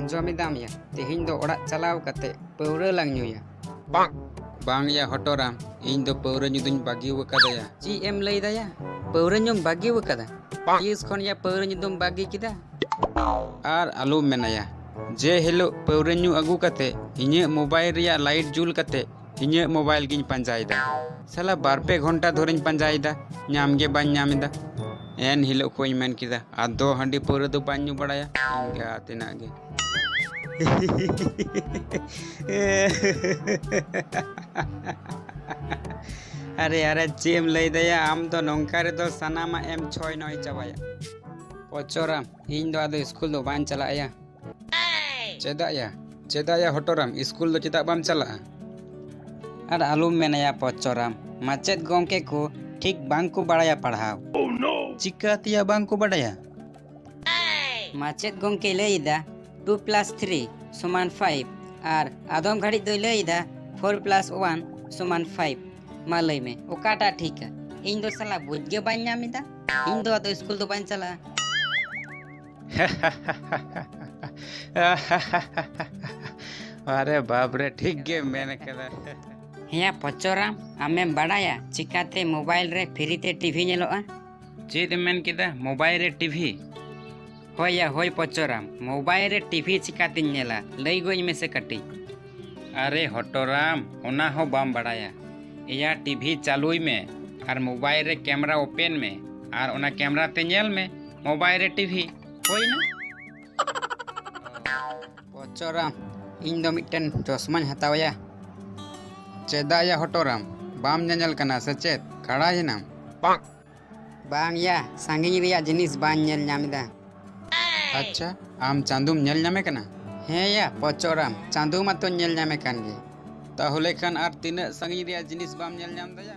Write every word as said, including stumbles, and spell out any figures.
ᱟᱸᱡᱚᱢᱮᱫᱟᱢ ᱭᱟ, ᱛᱮᱦᱮᱧ ᱫᱚ ᱚᱲᱟᱜ ᱪᱟᱞᱟᱣ ᱠᱟᱛᱮ ᱯᱟᱹᱣᱨᱟᱹ ᱞᱟᱝ ᱧᱩᱭᱟ᱾ ᱵᱟᱝ ᱭᱟ ᱦᱚᱴᱚᱨᱟᱢ, ᱤᱧ ᱫᱚ ᱯᱟᱹᱣᱨᱟᱹ ᱧᱩ ᱫᱩᱧ ᱵᱟᱹᱜᱤ ᱟᱠᱟᱫᱟ ᱭᱟ᱾ ᱪᱮᱫ ᱮᱢ ᱞᱟᱹᱭ ᱫᱟᱭᱟ? ᱯᱟᱹᱣᱨᱟᱹ ᱧᱩᱢ ᱵᱟᱹᱜᱤ ᱟᱠᱟᱫᱟ? ᱛᱤᱥ ᱠᱷᱚᱱ ᱭᱟ ᱯᱟᱹᱣᱨᱟᱹ ᱧᱩ ᱫᱚᱢ ᱵᱟᱹᱜᱤ ᱠᱮᱫᱟ? ᱟᱨ ᱟᱞᱚᱢ ᱢᱮᱱᱟᱭᱟ, ᱡᱮ ᱦᱤᱞᱳᱜ ᱯᱟᱹᱣᱨᱟᱹ ᱧᱩ ᱟᱹᱜᱩ ᱠᱟᱛᱮ ᱤᱧᱟᱹᱜ ᱢᱳᱵᱟᱭᱤᱞ ᱨᱮᱭᱟᱜ ᱞᱟᱭᱤᱴ ᱡᱩᱞ ᱠᱟᱛᱮ ᱤᱧᱟᱹᱜ ᱢᱳᱵᱟᱭᱤᱞ ᱜᱤᱧ ᱯᱟᱸᱡᱟᱭᱮᱫᱟ᱾ ᱥᱟᱞᱟ ᱵᱟᱨ ᱯᱮ ᱜᱷᱚᱱᱴᱟ ᱫᱷᱚᱨᱮᱧ ᱯᱟᱸᱡᱟᱭᱮᱫᱟ, ᱧᱟᱢ ᱜᱮ ᱵᱟᱹᱧ ᱧᱟᱢ ᱮᱫᱟ᱾ ᱮᱱ ᱦᱤᱞᱳᱜ ᱠᱷᱚᱱ ᱤᱧ ᱢᱮᱱ ᱠᱮᱫᱟ, ᱟᱫᱚ ᱦᱟᱺᱰᱤ ᱯᱟᱹᱣᱨᱟᱹ ᱫᱚ ᱵᱟᱹᱧ ᱧᱩ ᱵᱟᱲᱟᱭᱟ, ᱤᱱᱠᱟ ᱛᱮᱱᱟᱜ ᱜᱮ᱾ ᱟᱨᱮ, ᱟᱨᱮ, ᱪᱮᱫ ᱮᱢ ᱞᱟᱹᱭ ᱫᱟᱭᱟ? ᱟᱢ ᱫᱚ ᱱᱚᱝᱠᱟ ᱨᱮᱫᱚ ᱥᱟᱱᱟᱢᱟᱜ ᱮᱢ ᱪᱷᱚᱭ ᱱᱚᱭ ᱪᱟᱵᱟᱭᱟ᱾ ᱯᱚᱪᱚᱨᱟᱢ, ᱤᱧ ᱫᱚ ᱟᱫᱚ ᱥᱠᱩᱞ ᱫᱚ ᱵᱟᱹᱧ ᱪᱟᱞᱟᱜᱼᱟ ᱭᱟ᱾ ᱪᱮᱫᱟᱜ ᱭᱟ? ᱪᱮᱫᱟᱜ ᱭᱟ ᱦᱚᱴᱚᱨᱟᱢ? ᱥᱠᱩᱞ ᱫᱚ ᱪᱮᱫᱟᱜ ᱵᱟᱢ ᱪᱟᱞᱟᱜᱼᱟ? ᱟᱨ ᱟᱞᱚᱢ ᱢᱮᱱᱟᱭᱟ ᱯᱚᱪᱚᱨᱟᱢ, ᱢᱟᱪᱮᱫ ᱜᱚᱢᱠᱮ ᱠᱚ ᱴᱷᱤᱠ ᱵᱟᱝ ᱠᱚ ᱵᱟᱲᱟᱭᱟ ᱯᱟᱲᱦᱟᱣ᱾ ᱪᱤᱠᱟᱹ ᱛᱮᱭᱟ ᱵᱟᱝ ᱠᱚ ᱵᱟᱲᱟᱭᱟ? ᱢᱟᱪᱮᱫ ᱜᱚᱢᱠᱮᱭ ᱞᱟᱹᱭ ᱮᱫᱟ, two plus three ᱥᱚᱢᱟᱱ five, ᱟᱨ ᱟᱫᱚᱢ ᱜᱷᱟᱹᱲᱤᱡ ᱫᱚᱭ ᱞᱟᱹᱭ ᱮᱫᱟ, four plus one ᱥᱚᱢᱟᱱ five᱾ ᱢᱟ ᱞᱟᱹᱭ ᱢᱮ, ᱚᱠᱟᱴᱟᱜ ᱴᱷᱤᱠᱟ? ᱤᱧ ᱫᱚ ᱥᱟᱞᱟ ᱵᱩᱡᱽ ᱜᱮ ᱵᱟᱹᱧ ᱧᱟᱢ ᱮᱫᱟ᱾ ᱤᱧ ᱫᱚ ᱟᱫᱚ ᱥᱠᱩᱞ ᱫᱚ ᱵᱟᱹᱧ ᱪᱟᱞᱟᱜᱼᱟ᱾ ᱟᱨᱮ ᱵᱟᱯ ᱨᱮ, ᱴᱷᱤᱠ ᱜᱮ ᱢᱮᱱ ᱠᱟᱫᱟ᱾ ᱦᱮᱸᱭᱟ ᱯᱚᱪᱚᱨᱟᱢ, ᱟᱢᱮᱢ ᱵᱟᱲᱟᱭᱟ ᱪᱤᱠᱟᱛᱮ ᱢᱳᱵᱟᱭᱤᱞ ᱨᱮ ᱯᱷᱨᱤ ᱛᱮ ᱴᱤᱵᱷᱤ ᱧᱮᱞᱚᱜᱼᱟ? ᱪᱮᱫ ᱮᱢ ᱢᱮᱱ ᱠᱮᱫᱟ? ᱢᱳᱵᱟᱭᱤᱞ ᱨᱮ ᱴᱤᱵᱷᱤ? ᱦᱳᱭ ᱭᱟ, ᱦᱳᱭ ᱯᱚᱪᱚᱨᱟᱢ, ᱢᱳᱵᱟᱭᱤᱞ ᱨᱮ ᱴᱤᱵᱷᱤ ᱪᱤᱠᱟᱛᱤᱧ ᱧᱮᱞᱟ? ᱞᱟᱹᱭ ᱜᱚᱡ ᱢᱮᱥᱮ ᱠᱟᱹᱴᱤᱡ᱾ ᱟᱨᱮ ᱦᱚᱴᱚᱨᱟᱢ, ᱚᱱᱟ ᱦᱚᱸ ᱵᱟᱢ ᱵᱟᱲᱟᱭᱟ? ᱮᱭᱟ, ᱴᱤᱵᱷᱤ ᱪᱟᱹᱞᱩᱭ ᱢᱮ ᱟᱨ ᱢᱳᱵᱟᱭᱤᱞ ᱨᱮ ᱠᱮᱢᱮᱨᱟ ᱳᱯᱮᱱ ᱢᱮ ᱟᱨ ᱚᱱᱟ ᱠᱮᱢᱮᱨᱟ ᱛᱮ ᱧᱮᱞ ᱢᱮ ᱢᱳᱵᱟᱭᱤᱞ ᱨᱮ ᱴᱤᱵᱷᱤ᱾ ᱦᱩᱭᱱᱟ᱾ ᱯᱚᱪᱚᱨᱟᱢ, ᱤᱧ ᱫᱚ ᱢᱤᱫᱴᱮᱱ ᱪᱚᱥᱢᱟᱧ ᱦᱟᱛᱟᱣᱟᱭᱟ᱾ ᱪᱮᱫᱟᱜ ᱭᱟ ᱦᱚᱴᱚᱨᱟᱢ, ᱵᱟᱢ ᱧᱮᱧᱮᱞ ᱠᱟᱱᱟ ᱥᱮ ᱪᱮᱫ? ᱠᱟᱲᱟ ᱭᱮᱱᱟᱢ? ᱵᱟᱝ ᱭᱟ, ᱥᱟᱺᱜᱤᱧ ᱨᱮᱭᱟᱜ ᱡᱤᱱᱤᱥ ᱵᱟᱹᱧ ᱧᱮᱞ ᱧᱟᱢ ᱮᱫᱟ᱾ ᱟᱪᱪᱷᱟ, ᱟᱢ ᱪᱟᱸᱫᱚᱢ ᱧᱮᱞ ᱧᱟᱢᱮ ᱠᱟᱱᱟ? ᱦᱮᱸ ᱭᱟ ᱯᱚᱪᱚᱨᱟᱢ, ᱪᱟᱸᱫᱚ ᱢᱟᱛᱚᱧ ᱧᱮᱞ ᱧᱟᱢᱮ ᱠᱟᱱ ᱜᱮ᱾ ᱛᱟᱦᱚᱞᱮ ᱠᱷᱟᱱ ᱟᱨ ᱛᱤᱱᱟᱹᱜ ᱥᱟᱺᱜᱤᱧ ᱨᱮᱭᱟᱜ ᱡᱤᱱᱤᱥ ᱵᱟᱢ ᱧᱮᱞ ᱧᱟᱢ ᱫᱟᱭᱟ?